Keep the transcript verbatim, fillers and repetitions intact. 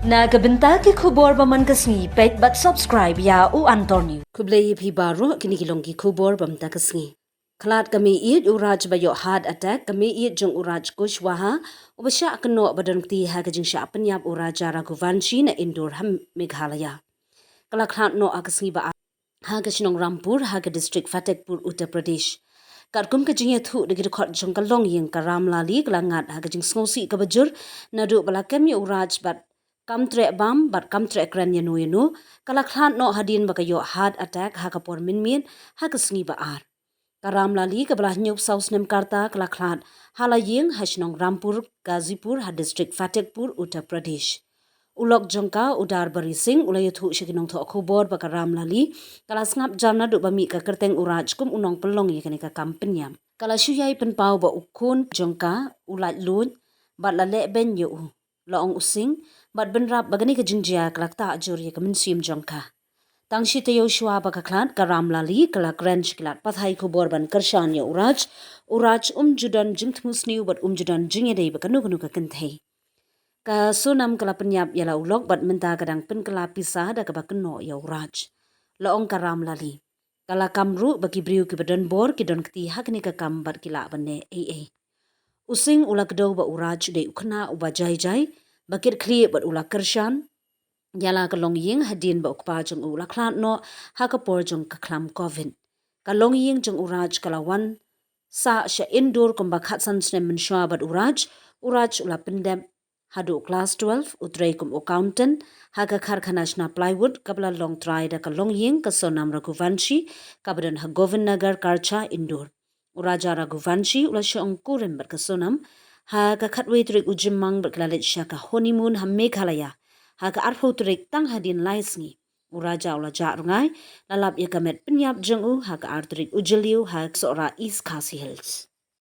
Na ka bynta ki khubor ba man ka sngi, peit bad subscribe ïa U Antor News. Khublei ïa phi baroh, kine ki long ki khubor ba mynta ka sngi. Khlad ka mei-ïeid u Raj ba ïoh heart attack, ka mei-ïeid jong u Raj Kushwaha, uba shah kynnoh ba don kti ha ka jingshah pynïap u Raja Raghuvanshi na Indore ha Meghalaya. Ka la khlad noh ha ka sngi ba ar ha ka shnong Rampur, ha ka district Fatehpur, Uttar Pradesh. Katkum ka jingïathuh da ki dkhot jong ka longïing, ka Ramlali ka la ngat ha ka jingsngewsih kaba jur, naduh ba la kem ïa u Raj bad kam treh bam, bad kam treh kren ïano ïano, ka la khlad noh hadien ba ka ïoh heart attack ha ka por mynmiet, ha ka sngi ba ar. Ka Ramlali kaba la hynñiewphew saw snem ka rta ka la khlad ha la ïing ha shnong Rampur Ghazipur ha district Fatehpur, Uttar Pradesh. U lok jong ka, u Darbari Singh, u la ïathuh sha ki nongthoh khubor ba ka Ramlali ka la sngap jar naduh ba mih ka kyrteng u Raj kum u nongpynlong ïa kane ka kam pynïap. Ka la shu ïai pynpaw ba u khun jong ka u laitluid bad la leh beiñ ïa u, la ong u Singh, bad bynrap ba kane ka jingjia ka la ktah jur ïa ka mynsiem jong ka. Tang shi taïew shuwa ba ka khlad, ka Ramlali ka la kren sha ki lad pathai khubor ban kyrshan ïa u Raj. U Raj um ju don jingthmu sniew bad um ju don jingïadei bad kano kano ka kynthei. Ka Sonam ka la pynïap ïa la u lok bad mynta ka dang pynkylla pisa da kaba kynnoh ïa u Raj, la ong ka Ramlali. Ka la kam ruh ba ki briew kiba don bor ki don kti ha kane ka kam bad ki lah ban leh ei ei. U Singh u la kdew ba u Raj u dei u khynnah uba jai jai, ba kit khlieh bad u la kyrshan ïa la ka longïing hadien ba u kpa jong u u la khlad noh ha ka por jong ka khlam Covid. Ka longïing jong u Raj ka la wan sah sha Indore kumba khatsan snem mynshuwa bad u Raj, u Raj u la pyndep haduh klas twelve, u trei kum u accountant ha ka karkhana shna plywood kaba la long trai da ka longïing ka Sonam Raghuvanshi, kaba don ha Govindnagar Karcha, Indore. U Raja Raghuvanshi u la shong kurim bad ka Sonam ha ka khatwei tarik u Jymmang bad ki la leit sha ka honeymoon ha Meghalaya ha ka arphew tarik, tang hadien lai sngi u Raja u la jah rngai, la lap ïa ka met pynïap jong u ha ka ar tarik u Jylliew ha Sohra, East Khasi Hills.